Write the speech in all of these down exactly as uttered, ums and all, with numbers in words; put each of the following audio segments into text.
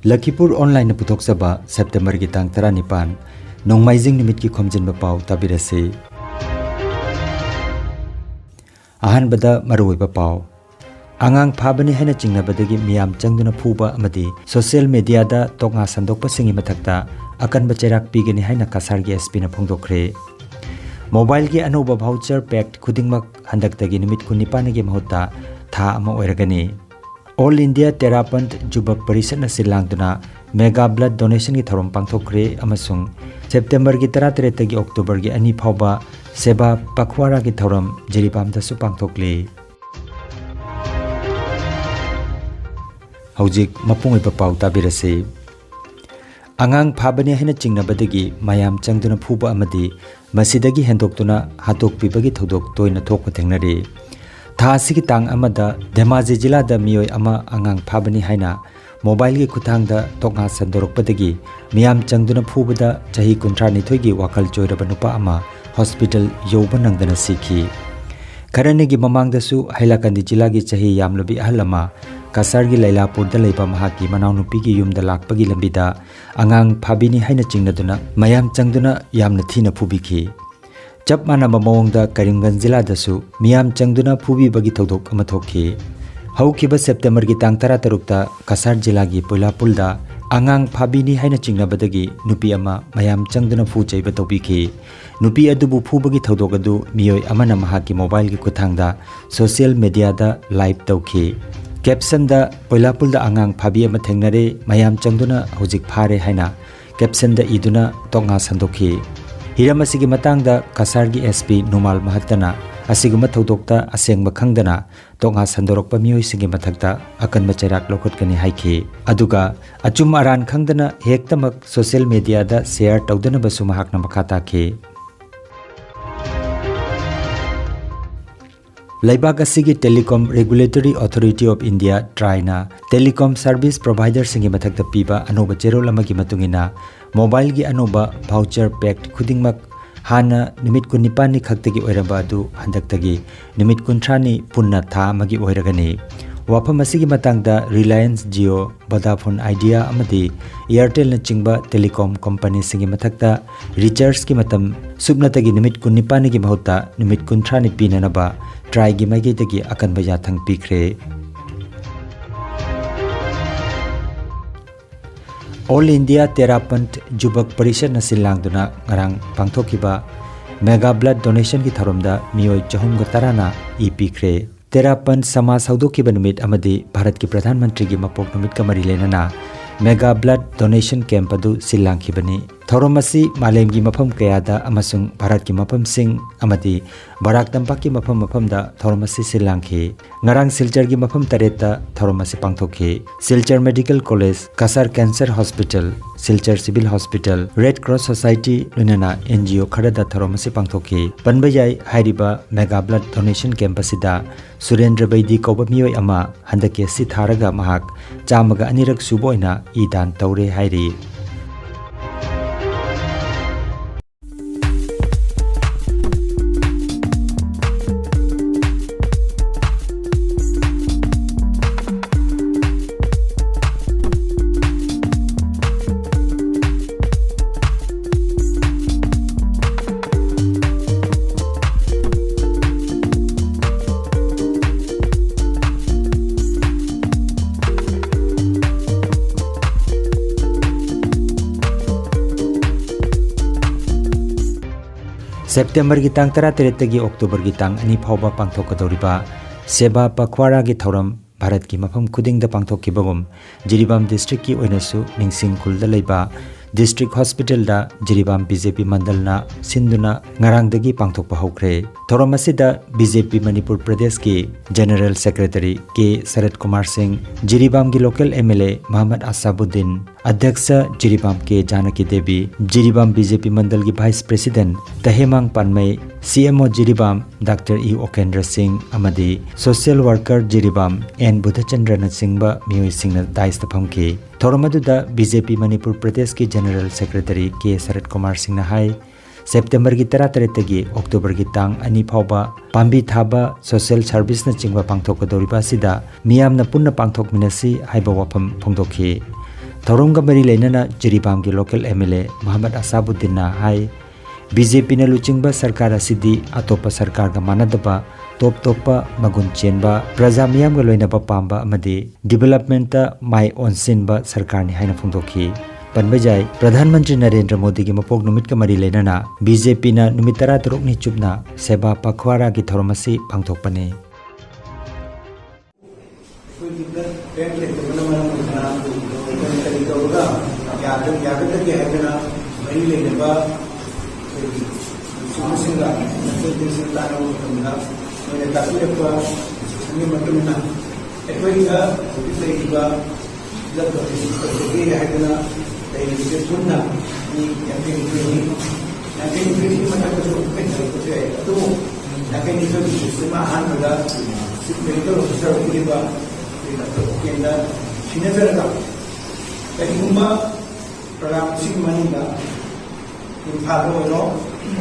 ꯂꯈꯤꯄꯨꯔ ꯑꯣꯟꯂꯥꯏꯟꯅ ꯄꯨꯊꯣꯛꯆꯕ ꯁꯦꯞꯇꯦꯝꯕꯔꯒꯤ ꯇꯥꯡ ꯇꯔꯥꯅꯤꯄꯥꯟ, ꯅꯣꯡꯃꯥꯏꯖꯤꯡ ꯅꯨꯃꯤꯠꯀꯤ ꯈꯣꯝꯖꯤꯟꯕ ꯄꯥꯎ ꯇꯥꯕꯤꯔꯁꯤ꯫ ꯑꯍꯥꯟꯕꯗ ꯃꯔꯨꯑꯣꯏꯕ ꯄꯥꯎ꯫ ꯑꯉꯥꯡ ꯐꯥꯕꯅꯤ ꯍꯥꯏꯅ ꯆꯤꯡꯅꯕꯗꯒꯤ ꯃꯤꯌꯥꯝ ꯆꯪꯗꯨꯅ ꯐꯨꯕ ꯑꯃꯗꯤ ꯁꯣꯁꯤꯌꯦꯜ ꯃꯤꯗꯤꯌꯥꯗ ꯇꯣꯛꯉꯥ ꯁꯟꯗꯣꯛꯄꯁꯤꯡꯒꯤ ꯃꯊꯛꯇ ꯑꯀꯟꯕ ꯆꯩꯔꯥꯛ ꯄꯤꯒꯅꯤ ꯍꯥꯏꯅ ꯀꯁꯥꯔꯒꯤ ꯑꯦꯁ ꯄꯤꯅ ꯐꯣꯡꯗꯣꯛꯈ꯭ꯔꯦ꯫ ꯃꯣꯕꯥꯏꯜꯒꯤ ꯑꯅꯧꯕ ꯚꯥꯎꯆꯔ ꯄꯦꯛ ꯈꯨꯗꯤꯡꯃꯛ ꯍꯟꯗꯛꯇꯒꯤ ꯅꯨꯃꯤꯠ ꯀꯨꯟꯅꯤꯄꯥꯟꯒꯤ ꯃꯍꯨꯠꯇ ꯊꯥ ꯑꯃ ꯑꯣꯏꯔꯒꯅꯤ꯫ ꯑꯣꯜ ꯏꯟꯗꯤꯌꯥ ꯇꯦꯔꯥꯄꯟꯊ ꯖꯨꯕꯛ ꯄꯔꯤꯁꯠꯅ ꯁꯤꯜ ꯂꯥꯡꯗꯨꯅ ꯃꯦꯒꯥ ꯕ꯭ꯂꯗ ꯗꯣꯅꯦꯁꯟꯒꯤ ꯊꯧꯔꯝ ꯄꯥꯡꯊꯣꯛꯈ꯭ꯔꯦ ꯑꯃꯁꯨꯡ ꯁꯦꯞꯇꯦꯝꯕꯔꯒꯤ ꯇꯔꯥꯇꯔꯦꯠꯇꯒꯤ ꯑꯣꯛꯇꯣꯕꯔꯒꯤ ꯑꯅꯤ ꯐꯥꯎꯕ ꯁꯦꯕꯥ ꯄꯈꯋꯥꯔꯥꯒꯤ ꯊꯧꯔꯝ ꯖꯤꯔꯤꯕꯥꯝꯗꯁꯨ ꯄꯥꯡꯊꯣꯛꯂꯤ꯫ ꯍꯧꯖꯤꯛ ꯃꯄꯨꯡ ꯑꯣꯏꯕ ꯄꯥꯎ ꯇꯥꯕꯤꯔꯁꯤ꯫ ꯑꯉꯥꯡ ꯐꯥꯕꯅꯤ ꯍꯥꯏꯅ ꯆꯤꯡꯅꯕꯗꯒꯤ ꯃꯌꯥꯝ ꯆꯪꯗꯨꯅ ꯐꯨꯕ ꯑꯃꯗꯤ ꯃꯁꯤꯗꯒꯤ ꯍꯦꯟꯗꯣꯛꯇꯨꯅ ꯍꯥꯠꯇꯣꯛꯄꯤꯕꯒꯤ ꯊꯧꯗꯣꯛ ꯇꯣꯏꯅ ꯊꯣꯛꯄ ꯊꯦꯡꯅꯔꯤ꯫ ꯊꯥ ꯑꯁꯤꯒꯤ ꯇꯥꯡ ꯑꯃꯗ ꯙꯦꯃꯥꯖꯤ ꯖꯤꯂꯥꯗ ꯃꯤꯑꯣꯏ ꯑꯃ ꯑꯉꯥꯡ ꯐꯥꯕꯅꯤ ꯍꯥꯏꯅ ꯃꯣꯕꯥꯏꯜꯒꯤ ꯈꯨꯠꯊꯥꯡꯗ ꯇꯣꯛꯉꯥ ꯁꯟꯗꯣꯔꯛꯄꯗꯒꯤ ꯃꯤꯌꯥꯝ ꯆꯪꯗꯨꯅ ꯐꯨꯕꯗ ꯆꯍꯤ ꯀꯨꯟꯊ꯭ꯔꯥ ꯅꯤꯊꯣꯏꯒꯤ ꯋꯥꯈꯜ ꯆꯣꯏꯔꯕ ꯅꯨꯄꯥ ꯑꯃ ꯍꯣꯁꯄꯤꯇꯥꯜ ꯌꯧꯕ ꯅꯪꯗꯅ ꯁꯤꯈꯤ꯫ ꯈꯔꯅꯤꯒꯤ ꯃꯃꯥꯡꯗꯁꯨ ꯍꯩꯂꯥꯀꯟꯗꯤ ꯖꯤꯂꯥꯒꯤ ꯆꯍꯤ ꯌꯥꯝꯂꯕꯤ ꯑꯍꯜ ꯑꯃ ꯀꯁꯥꯔꯒꯤ ꯂꯩꯂꯥꯄꯨꯔꯗ ꯂꯩꯕ ꯃꯍꯥꯛꯀꯤ ꯃꯅꯥꯎꯅꯨꯄꯤꯒꯤ ꯌꯨꯝꯗ ꯂꯥꯛꯄꯒꯤ ꯂꯝꯕꯤꯗ ꯑꯉꯥꯡ ꯐꯥꯕꯤꯅꯤ ꯍꯥꯏꯅ ꯆꯤꯡꯅꯗꯨꯅ ꯃꯌꯥꯝ ꯆꯪꯗꯨꯅ ꯌꯥꯝꯅ ꯊꯤꯅ ꯐꯨꯕꯤꯈꯤ꯫ ꯆꯞ ꯃꯥꯟꯅꯕ ꯃꯑꯣꯡꯗ ꯀꯔꯤꯝꯒꯟꯖ ꯖꯤꯂꯥꯗꯁꯨ ꯃꯤꯌꯥꯝ ꯆꯪꯗꯨꯅ ꯐꯨꯕꯤꯕꯒꯤ ꯊꯧꯗꯣꯛ ꯑꯃ ꯊꯣꯛꯈꯤ꯫ ꯍꯧꯈꯤꯕ ꯁꯦꯞꯇꯦꯝꯕꯔꯒꯤ ꯇꯥꯡ ꯇꯔꯥꯇꯔꯨꯛꯇ ꯀꯁꯥꯔ ꯖꯤꯂꯥꯒꯤ ꯄꯣꯏꯂꯥꯄꯨꯜꯗ ꯑꯉꯥꯡ ꯐꯥꯕꯤꯅꯤ ꯍꯥꯏꯅ ꯆꯤꯡꯅꯕꯗꯒꯤ ꯅꯨꯄꯤ ꯑꯃ ꯃꯌꯥꯝ ꯆꯪꯗꯨꯅ ꯐꯨ ꯆꯩꯕ ꯇꯧꯕꯤꯈꯤ꯫ ꯅꯨꯄꯤ ꯑꯗꯨꯕꯨ ꯐꯨꯕꯒꯤ ꯊꯧꯗꯣꯛ ꯑꯗꯨ ꯃꯤꯑꯣꯏ ꯑꯃꯅ ꯃꯍꯥꯛꯀꯤ ꯃꯣꯕꯥꯏꯜꯒꯤ ꯈꯨꯠꯊꯥꯡꯗ ꯁꯣꯁꯤꯌꯦꯜ ꯃꯤꯗꯤꯌꯥꯗ ꯂꯥꯏꯚ ꯇꯧꯈꯤ꯫ ꯀꯦꯞꯁꯟꯗ "ꯄꯣꯏꯂꯥꯄꯨꯜꯗ ꯑꯉꯥꯡ ꯐꯥꯕꯤ ꯑꯃ ꯊꯦꯡꯅꯔꯦ, ꯃꯌꯥꯝ ꯆꯪꯗꯨꯅ ꯍꯧꯖꯤꯛ ꯐꯥꯔꯦ" ꯍꯥꯏꯅ ꯀꯦꯞꯁꯟꯗ ꯏꯗꯨꯅ ꯇꯣꯛꯉꯥ ꯁꯟꯗꯣꯛꯈꯤ꯫ ꯍꯤꯔꯝ ꯑꯁꯤꯒꯤ ꯃꯇꯥꯡꯗ ꯀꯁꯥꯔꯒꯤ ꯑꯦꯁ ꯄꯤ ꯅꯨꯃꯥꯜ ꯃꯍꯠꯇꯅ ꯑꯁꯤꯒꯨꯝꯕ ꯊꯧꯗꯣꯛꯇ ꯑꯁꯦꯡꯕ ꯈꯪꯗꯅ ꯇꯣꯛꯉꯥ ꯁꯟꯗꯣꯔꯛꯄ ꯃꯤꯑꯣꯏꯁꯤꯡꯒꯤ ꯃꯊꯛꯇ ꯑꯀꯟꯕ ꯆꯩꯔꯥꯛ ꯂꯧꯈꯠꯀꯅꯤ ꯍꯥꯏꯈꯤ꯫ ꯑꯗꯨꯒ ꯑꯆꯨꯝ ꯑꯔꯥꯟ ꯈꯪꯗꯅ ꯍꯦꯛꯇꯃꯛ ꯁꯣꯁꯤꯌꯦꯜ ꯃꯤꯗꯤꯌꯥꯗ ꯁꯦꯌꯔ ꯇꯧꯗꯅꯕꯁꯨ ꯃꯍꯥꯛꯅ ꯃꯈꯥ ꯇꯥꯈꯤ꯫ ꯂꯩꯕꯥꯛ ꯑꯁꯤꯒꯤ Telecom Regulatory Authority of India, ꯇ꯭ꯔꯥꯏꯅ ꯇꯦꯂꯤꯀꯣꯝ ꯁꯔꯚꯤꯁ ꯄ꯭ꯔꯣꯚꯥꯏꯗꯔꯁꯤꯡꯒꯤ ꯃꯊꯛꯇ ꯄꯤꯕ ꯑꯅꯧꯕ ꯆꯦꯔꯣꯜ ꯑꯃꯒꯤ ꯃꯇꯨꯡ ꯏꯟꯅ, ꯃꯣꯕꯥꯏꯜꯒꯤ ꯑꯅꯧꯕ ꯚꯥꯎꯆꯔ ꯄꯦꯛ ꯈꯨꯗꯤꯡꯃꯛ ꯍꯥꯟꯅ ꯅꯨꯃꯤꯠ ꯀꯨꯟꯅꯤꯄꯥꯟꯅꯤ ꯈꯛꯇꯒꯤ ꯑꯣꯏꯔꯝꯕ ꯑꯗꯨ ꯍꯟꯗꯛꯇꯒꯤ ꯅꯨꯃꯤꯠ ꯀꯨꯟꯊ꯭ꯔꯥꯅꯤ ꯄꯨꯟꯅ ꯊꯥ ꯑꯃꯒꯤ ꯑꯣꯏꯔꯒꯅꯤ꯫ ꯋꯥꯐꯝ ꯑꯁꯤꯒꯤ ꯃꯇꯥꯡꯗ Reliance Jio, Vodafone Idea ꯑꯃꯗꯤ Airtelꯅꯆꯤꯡꯕ telecom companyꯁꯤꯡꯒꯤ ꯃꯊꯛꯇ rechargeꯀꯤ ꯃꯇꯝ ꯁꯨꯞꯅꯇꯒꯤ ꯅꯨꯃꯤꯠ ꯀꯨꯟꯅꯤꯄꯥꯟꯒꯤ ꯃꯍꯨꯠꯇ ꯅꯨꯃꯤꯠ ꯀꯨꯟꯊ꯭ꯔꯥꯅꯤ ꯄꯤꯅꯅꯕ TRAIꯒꯤ ꯃꯥꯏꯀꯩꯗꯒꯤ ꯑꯀꯟꯕ ꯌꯥꯊꯪ ꯄꯤꯈ꯭ꯔꯦ꯫ All India Terrapant Jubak Parishadꯅ ꯁꯤꯜ ꯂꯥꯡꯗꯨꯅ ꯉꯔꯥꯡ ꯄꯥꯡꯊꯣꯛꯈꯤꯕ Mega Blood Donationꯒꯤ ꯊꯧꯔꯝꯗ ꯃꯤꯑꯣꯏ ꯆꯍꯨꯝꯒ ꯇꯔꯥꯅ ꯏ ꯄꯤꯈ꯭ꯔꯦ꯫ ꯇꯦꯔꯥꯄꯟ ꯁꯃꯥꯖ ꯍꯧꯗꯣꯛꯈꯤꯕ ꯅꯨꯃꯤꯠ ꯑꯃꯗꯤ ꯚꯥꯔꯠꯀꯤ ꯄ꯭ꯔꯙꯥꯟ ꯃꯟꯇ꯭ꯔꯤꯒꯤ ꯃꯄꯣꯛ ꯅꯨꯃꯤꯠꯀ ꯃꯔꯤ ꯂꯩꯅꯅ Mega Blood Donation Camp ꯑꯗꯨ ꯁꯤꯜ ꯂꯥꯡꯈꯤꯕꯅꯤ꯫ ꯊꯧꯔꯝ ꯑꯁꯤ ꯃꯥꯂꯦꯝꯒꯤ ꯃꯐꯝ ꯀꯌꯥꯗ ꯑꯃꯁꯨꯡ ꯚꯥꯔꯠꯀꯤ ꯃꯐꯝꯁꯤꯡ ꯑꯃꯗꯤ ꯕꯔꯥꯛ ꯇꯝꯄꯥꯛꯀꯤ ꯃꯐꯝ ꯃꯐꯝꯗ ꯊꯧꯔꯝ ꯑꯁꯤ ꯁꯤꯜ ꯂꯥꯡꯈꯤ꯫ ꯉꯔꯥꯡ ꯁꯤꯜꯆꯔꯒꯤ ꯃꯐꯝ ꯇꯔꯦꯠꯇ ꯊꯧꯔꯝ ꯑꯁꯤ ꯄꯥꯡꯊꯣꯛꯈꯤ꯫ Silchar Medical College, Cachar Cancer Hospital, Silchar Civil Hospital, Red Cross Society ꯂꯣꯏꯅꯅ NGO ꯈꯔꯗ ꯊꯧꯔꯝ ꯑꯁꯤ ꯄꯥꯡꯊꯣꯛꯈꯤ꯫ ꯄꯟꯕ ꯌꯥꯏ, ꯍꯥꯏꯔꯤꯕ Mega Blood Donation Camp ꯑꯁꯤꯗ ꯁꯨꯔꯦꯟꯗ꯭ꯔ ꯕꯩꯗꯤ ꯀꯧꯕ ꯃꯤꯑꯣꯏ ꯑꯃ ꯍꯟꯗꯛꯀꯤ ꯑꯁꯤ ꯊꯥꯔꯒ ꯃꯍꯥꯛ ꯆꯥꯝꯃꯒ ꯑꯅꯤꯔꯛ ꯁꯨꯕ ꯑꯣꯏꯅ ꯏ ꯗꯥꯟ ꯇꯧꯔꯦ ꯍꯥꯏꯔꯤ꯫ ꯁꯦꯞꯇꯦꯝꯕꯔꯒꯤ ꯇꯥꯡ ꯇꯔꯥꯇꯔꯦꯠꯇꯒꯤ ꯑꯣꯛꯇꯣꯕꯔꯒꯤ ꯇꯥꯡ ꯑꯅꯤ ꯐꯥꯎꯕ ꯄꯥꯡꯊꯣꯛꯀꯗꯧꯔꯤꯕ ꯁꯦꯕꯥ ꯄꯈ꯭ꯋꯥꯔꯥꯒꯤ ꯊꯧꯔꯝ ꯚꯥꯔꯠꯀꯤ ꯃꯐꯝ ꯈꯨꯗꯤꯡꯗ ꯄꯥꯡꯊꯣꯛꯈꯤꯕꯒꯨꯝ, ꯖꯤꯔꯤꯕꯥꯝ districtꯀꯤ ꯑꯣꯏꯅꯁꯨ ꯅꯤꯡꯁꯤꯡ ꯈꯨꯜꯗ ꯂꯩꯕ district hospitalꯗ ꯖꯤꯔꯤꯕꯥꯝ BJP ꯃꯟꯗꯜꯅ ꯁꯤꯟꯗꯨꯅ ꯉꯔꯥꯡꯗꯒꯤ ꯄꯥꯡꯊꯣꯛꯄ ꯍꯧꯈ꯭ꯔꯦ꯫ ꯊꯧꯔꯝ ꯑꯁꯤꯗ BJP ꯃꯅꯤꯄꯨꯔ ꯄ꯭ꯔꯗꯦꯁꯀꯤ General Secretary ꯀꯦ ꯁꯔꯠ ꯀꯨꯃꯥꯔ ꯁꯤꯡ, ꯖꯤꯔꯤꯕꯥꯝꯒꯤ local MLA ꯃꯍꯃꯗ ꯑꯁꯥꯕꯨꯗꯤꯟ, ꯑꯗ꯭ꯌꯛꯁ ꯖꯤꯔꯤꯕꯥꯝ ꯀꯦ ꯖꯥꯅꯀꯤ ꯗꯦꯕꯤ, ꯖꯤꯔꯤꯕꯥꯝ BJP ꯃꯟꯗꯜꯒꯤ vice president Tahemang Panmei, CMO Jiribam doctor E Okendra Singh ꯑꯃꯗꯤ social worker ꯖꯤꯔꯤꯕꯥꯝ ꯑꯦꯟ ꯕꯨꯙꯆꯟꯗ꯭ꯔꯅꯆꯤꯡꯕ ꯃꯤꯑꯣꯏꯁꯤꯡꯅ dais ꯇ ꯐꯝꯈꯤ꯫ ꯊꯧꯔꯝ ꯑꯗꯨꯗ BJP ꯃꯅꯤꯄꯨꯔ ꯄ꯭ꯔꯗꯦꯁꯀꯤ General Secretary ꯀꯦ ꯁꯔꯠ ꯀꯨꯃꯥꯔ ꯁꯤꯡꯅ ꯍꯥꯏ, ꯁꯦꯞꯇꯦꯝꯕꯔꯒꯤ ꯇꯔꯥꯇꯔꯦꯠꯇꯒꯤ ꯑꯣꯛꯇꯣꯕꯔꯒꯤ ꯇꯥꯡ ꯑꯅꯤ ꯐꯥꯎꯕ ꯄꯥꯝꯕꯤ ꯊꯥꯕ, social serviceꯅꯆꯤꯡꯕ ꯄꯥꯡꯊꯣꯛꯀꯗꯧꯔꯤꯕ ꯑꯁꯤꯗ ꯃꯤꯌꯥꯝꯅ ꯄꯨꯟꯅ ꯄꯥꯡꯊꯣꯛꯃꯤꯟꯅꯁꯤ ꯍꯥꯏꯕ ꯋꯥꯐꯝ ꯐꯣꯡꯗꯣꯛꯈꯤ꯫ ꯊꯧꯔꯝꯒ ꯃꯔꯤ ꯂꯩꯅꯅ ꯖꯤꯔꯤꯕꯥꯝꯒꯤ local MLA ꯃꯣꯍꯝꯃꯗ ꯑꯁꯥꯕꯨꯗꯗꯤꯟꯅ ꯍꯥꯏ, BJPꯅ ꯂꯨꯆꯤꯡꯕ ꯁꯔꯀꯥꯔ ꯑꯁꯤꯗꯤ ꯑꯇꯣꯞꯄ ꯁꯔꯀꯥꯔꯒ ꯃꯥꯟꯅꯗꯕ ꯇꯣꯞ ꯇꯣꯞꯄ ꯃꯒꯨꯟ ꯆꯦꯟꯕ, ꯄ꯭ꯔꯖꯥ ꯃꯤꯌꯥꯝꯒ ꯂꯣꯏꯅꯕ ꯄꯥꯝꯕ ꯑꯃꯗꯤ developmentꯇ ꯃꯥꯏ ꯑꯣꯟꯁꯤꯟꯕ ꯁꯔꯀꯥꯔꯅꯤ ꯍꯥꯏꯅ ꯐꯣꯡꯗꯣꯛꯈꯤ꯫ ꯄꯟꯕ ꯌꯥꯏ, ꯄ꯭ꯔꯙꯥꯟ ꯃꯟꯇ꯭ꯔꯤ ꯅꯔꯦꯟꯗ꯭ꯔ ꯃꯣꯗꯤꯒꯤ ꯃꯄꯣꯛ ꯅꯨꯃꯤꯠꯀ ꯃꯔꯤ ꯂꯩꯅꯅ BJPꯅ ꯅꯨꯃꯤꯠ ꯇꯔꯥꯇꯔꯨꯛꯅꯤ ꯆꯨꯞꯅ ꯁꯦꯕꯥ ꯄꯈ꯭ꯋꯥꯔꯥꯒꯤ ꯊꯧꯔꯝ ꯑꯁꯤ ꯄꯥꯡꯊꯣꯛꯄꯅꯤ꯫ ꯑꯩꯈꯣꯏꯒꯤ blood bank ꯂꯩꯇꯕꯅ ꯃꯔꯝ ꯑꯣꯏꯗꯨꯅ ꯀꯔꯤ ꯀꯔꯤ ꯇꯧꯔꯒ ꯌꯥꯒ-, ꯌꯥꯒꯗꯒꯦ ꯍꯥꯏꯗꯅ ꯃꯔꯤ ꯂꯩꯅꯕ ꯑꯩꯈꯣꯏꯒꯤ ꯂꯨꯆꯤꯡꯕꯁꯤꯡꯒ consultation ꯇꯥꯟꯅꯕ ꯃꯇꯝꯗ ꯃꯣꯏꯅ ꯇꯥꯛꯄꯤꯔꯛꯄ instructionꯒꯤ ꯃꯇꯨꯡ ꯏꯟꯅ ꯑꯩꯈꯣꯏꯗ ꯍꯧꯖꯤꯛ ꯂꯩꯔꯤꯕ blood donation ꯇꯧꯖꯒꯦ ꯍꯥꯏꯗꯅ ꯂꯩꯔꯤꯕꯁꯦ ꯄꯨꯟꯅ ꯃꯤ ꯌꯥꯡꯈꯩ ꯅꯤꯊꯣꯏꯅꯤ꯫ ꯌꯥꯡꯈꯩ ꯅꯤꯊꯣꯏꯁꯤꯒꯤ ꯃꯊꯛꯇꯁꯨ ꯑꯃꯨꯛ ꯍꯦꯟꯒꯠꯂꯛꯄꯁꯨ ꯌꯥꯏ꯫ ꯑꯗꯨꯕꯨ ꯌꯥꯡꯈꯩ ꯅꯤꯊꯣꯏꯒꯤ listꯁꯤꯃ ꯑꯍꯥꯟꯕꯗ Chief Medical Officer ꯑꯣꯏꯕꯤꯔꯤꯕ ꯁ꯭ꯔꯤ ꯗꯥꯛꯇꯔ ꯎꯀꯦꯟꯗ ꯁꯤꯟꯅꯖꯔꯒ ꯀꯔꯤꯒꯨꯝꯕ program ꯑꯁꯤꯒꯤ ꯃꯅꯨꯡꯗ ꯏꯝꯐꯥꯜꯗ ꯑꯣꯏꯔꯣ,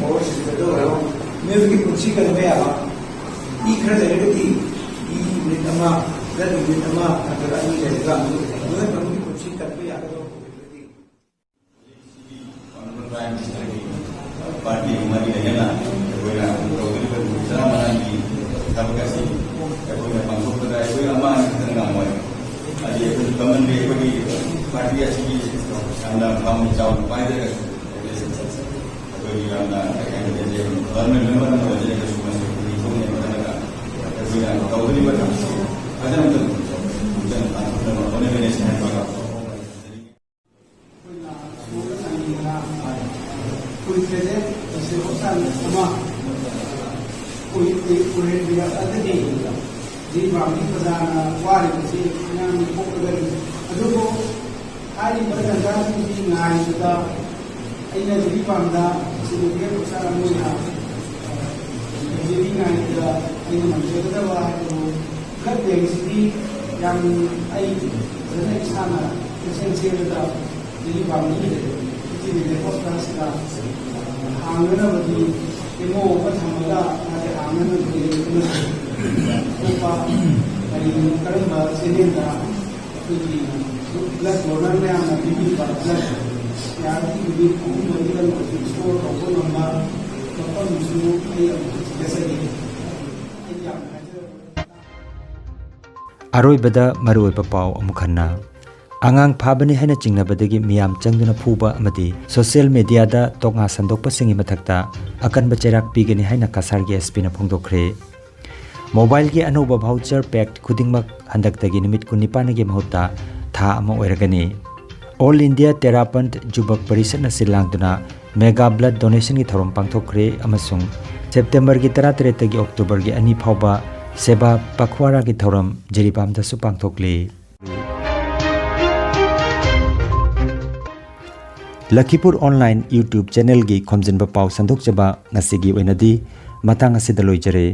ꯑꯣꯔ ꯁꯤꯗ ꯑꯣꯏꯔꯣ, ꯃꯤꯑꯣꯏꯕꯒꯤ ꯄꯨꯟꯁꯤ ꯀꯟꯕ ꯌꯥꯕ ꯃꯤ ꯈꯔ ꯂꯩꯔꯒꯗꯤ ꯃꯤ unit ꯑꯃ, blood unit ꯑꯃ ꯅꯠꯇ꯭ꯔꯒ ꯑꯅꯤ ꯂꯩꯔꯒ ꯃꯤꯑꯣꯏꯕ ꯑꯃꯒꯤ ꯄꯨꯟꯁꯤ ꯀꯟꯕ ꯌꯥꯒꯗꯧꯕ ꯑꯣꯏꯔꯒꯗꯤ, Honorable Prime Ministerꯒꯤ party ꯃꯔꯤ ꯂꯩꯅꯅ ꯑꯩꯈꯣꯏꯅ ꯇꯧꯒꯗꯧꯔꯤꯕ ꯅꯨꯃꯤꯠ ꯇꯔꯥꯃꯉꯥꯅꯤꯒꯤ ꯊꯕꯛ ꯑꯁꯤ ꯑꯩꯈꯣꯏꯅ ꯄꯥꯡꯊꯣꯛꯄꯗ ꯑꯩꯈꯣꯏ ꯑꯃ ꯑꯅꯤ ꯈꯛꯇꯅ ꯉꯝꯃꯣꯏ꯫ ꯍꯥꯏꯗꯤ ꯑꯩꯈꯣꯏ commonly ꯑꯩꯈꯣꯏꯒꯤ party ꯑꯁꯤꯒꯤ ꯌꯥꯝꯅ ꯐꯝ ꯆꯥꯎꯅ ꯄꯥꯏꯗ꯭ꯔꯒꯁꯨ ꯑꯩꯈꯣꯏꯒꯤ ꯌꯥꯝꯅ ꯀꯩ ꯍꯥꯏꯅꯤ, government member ꯑꯃ ꯑꯣꯏꯖꯔꯒꯁꯨ ꯃꯁꯤ ꯑꯩꯈꯣꯏꯒꯤ ꯊꯣꯛꯅꯦꯕ ꯈꯜꯂꯒ ꯑꯩꯈꯣꯏꯅ ꯇꯧꯒꯗꯧꯔꯤꯕ ꯊꯕꯛꯁꯤ ꯐꯖꯅ ꯑꯝꯇꯪ ꯄꯥꯡꯊꯣꯛꯅꯕ ꯍꯣꯠꯅꯃꯤꯟꯅꯁꯤ ꯍꯥꯏꯕ ꯑꯩꯈꯣꯏꯅ ꯁꯣꯛꯅ ꯆꯥꯡꯌꯦꯡꯗ ꯀꯨꯏꯗ꯭ꯔꯦꯗꯦ ꯇꯁꯦꯡ ꯍꯣꯁꯄꯤꯇꯥꯜ ꯑꯃ ꯑꯣꯏ-, ꯑꯣꯏ-, ꯑꯣꯏꯍꯟꯕꯤꯔꯛꯑꯒꯗꯤ ꯖꯤꯔꯤꯕꯥꯝꯒꯤ ꯄ꯭ꯔꯖꯥꯅ ꯋꯥꯔꯤꯕꯁꯤ ꯃꯌꯥꯝꯅ ꯀꯣꯛꯂꯒꯅꯤ꯫ ꯑꯗꯨꯕꯨ ꯍꯥꯏꯔꯤꯕ ꯇꯟꯖꯥꯁꯤꯡꯁꯤ ꯉꯥꯏꯕꯗ ꯑꯩꯅ ꯖꯤꯔꯤꯕꯥꯝꯗ ꯁꯤꯒꯤ ꯍꯣꯁꯄꯤꯇꯥꯜ ꯑꯃ ꯑꯣꯏꯅ ꯖꯤꯔꯤ ꯉꯥꯏꯕꯗ ꯑꯩꯅ ꯉꯝꯖꯒꯗꯕ ꯍꯥꯏꯕꯕꯨ blood bankꯁꯤꯗꯤ ꯌꯥꯝ ꯑꯩ ꯐꯖꯅ ꯏꯁꯥꯅ ꯀꯣꯏꯆꯦꯟ ꯆꯦꯜꯂꯒ ꯖꯤꯔꯤꯕꯥꯝꯗ ꯂꯩꯔꯦ꯫ ꯁꯤꯒꯤ ꯍꯣꯁꯄꯤꯇꯥꯜꯁꯤꯗ ꯍꯥꯡꯅꯅꯕꯗꯤ ꯑꯦꯝ ꯑꯣ ꯑꯃ ꯊꯝꯃꯒ ꯃꯥꯁꯦ ꯍꯥꯡꯅꯅꯕꯗꯤ ꯑꯃꯗꯤ ꯑꯇꯣꯞꯄ ꯀꯔꯤꯒꯨꯝꯕ ꯀꯔꯝꯕ ꯆꯦꯅꯦꯜꯗ ꯑꯩꯈꯣꯏꯒꯤ ꯕ꯭ꯂꯗ ꯗꯣꯅꯔ ꯃꯌꯥꯝꯅ ꯄꯤꯕꯤꯕ ꯕ꯭ꯂꯗ ꯌꯥꯔꯗꯤ ꯅꯨꯃꯤꯠ ꯑꯍꯨꯝ ꯃꯔꯤꯗꯪ ꯑꯣꯏꯔꯁꯨ ꯁ꯭ꯇꯣꯔ ꯇꯧꯕ ꯉꯝꯕ ꯃꯐꯝꯁꯨ ꯑꯩ ꯑꯃꯨꯛ ꯊꯤꯒꯠꯆꯒꯦ꯫ ꯑꯩ ꯌꯥꯝ ꯍꯥꯏꯖꯔꯕ ꯑꯔꯣꯏꯕꯗ ꯃꯔꯨꯑꯣꯏꯕ ꯄꯥꯎ ꯑꯃꯨꯛ ꯍꯟꯅ꯫ ꯑꯉꯥꯡ ꯐꯥꯕꯅꯤ ꯍꯥꯏꯅ ꯆꯤꯡꯅꯕꯗꯒꯤ ꯃꯤꯌꯥꯝ ꯆꯪꯗꯨꯅ ꯐꯨꯕ ꯑꯃꯗꯤ ꯁꯣꯁꯤꯌꯦꯜ ꯃꯦꯗꯤꯌꯥꯗ ꯇꯣꯛꯉꯥ ꯁꯟꯗꯣꯛꯄꯁꯤꯡꯒꯤ ꯃꯊꯛꯇ ꯑꯀꯟꯕ ꯆꯩꯔꯥꯛ ꯄꯤꯒꯅꯤ ꯍꯥꯏꯅ ꯀꯁꯥꯔꯒꯤ ꯑꯦꯁ ꯄꯤꯅ ꯐꯣꯡꯗꯣꯛꯈ꯭ꯔꯦ꯫ ꯃꯣꯕꯥꯏꯜꯒꯤ ꯑꯅꯧꯕ ꯚꯥꯎꯆꯔ ꯄꯦꯛ ꯈꯨꯗꯤꯡꯃꯛ ꯍꯟꯗꯛꯇꯒꯤ ꯅꯨꯃꯤꯠ ꯀꯨꯟꯅꯤꯄꯥꯟꯒꯤ ꯃꯍꯨꯠꯇ ꯊꯥ ꯑꯃ ꯑꯣꯏꯔꯒꯅꯤ꯫ ꯑꯣꯜ ꯏꯟꯗꯤꯌꯥ ꯇꯦꯔꯥꯄꯟꯊ ꯖꯨꯕꯛ ꯄꯔꯤꯁꯠꯅ ꯁꯤꯜ ꯂꯥꯡꯗꯨꯅ ꯃꯦꯒꯥ ꯕ꯭ꯂꯗ ꯗꯣꯅꯦꯁꯟꯒꯤ ꯊꯧꯔꯝ ꯄꯥꯡꯊꯣꯛꯈ꯭ꯔꯦ ꯑꯃꯁꯨꯡ ꯁꯦꯞꯇꯦꯝꯕꯔꯒꯤ ꯇꯔꯥꯇꯔꯦꯠꯇꯒꯤ ꯑꯣꯛꯇꯣꯕꯔꯒꯤ ꯑꯅꯤ ꯐꯥꯎꯕ ꯁꯦꯕꯥ ꯄꯈ꯭ꯋꯥꯔꯥꯒꯤ ꯊꯧꯔꯝ ꯖꯤꯔꯤꯕꯥꯝꯗꯁꯨ ꯄꯥꯡꯊꯣꯛꯂꯤ꯫ ꯂꯈꯤꯄꯨꯔ ꯑꯣꯟꯂꯥꯏꯟ YouTube ꯆꯦꯅꯦꯜꯒꯤ ꯈꯣꯝꯖꯤꯟꯕ ꯄꯥꯎ ꯁꯟꯗꯣꯛꯆꯕ ꯉꯁꯤꯒꯤ ꯑꯣꯏꯅꯗꯤ ꯃꯇꯥꯡ ꯑꯁꯤꯗ ꯂꯣꯏꯖꯔꯦ꯫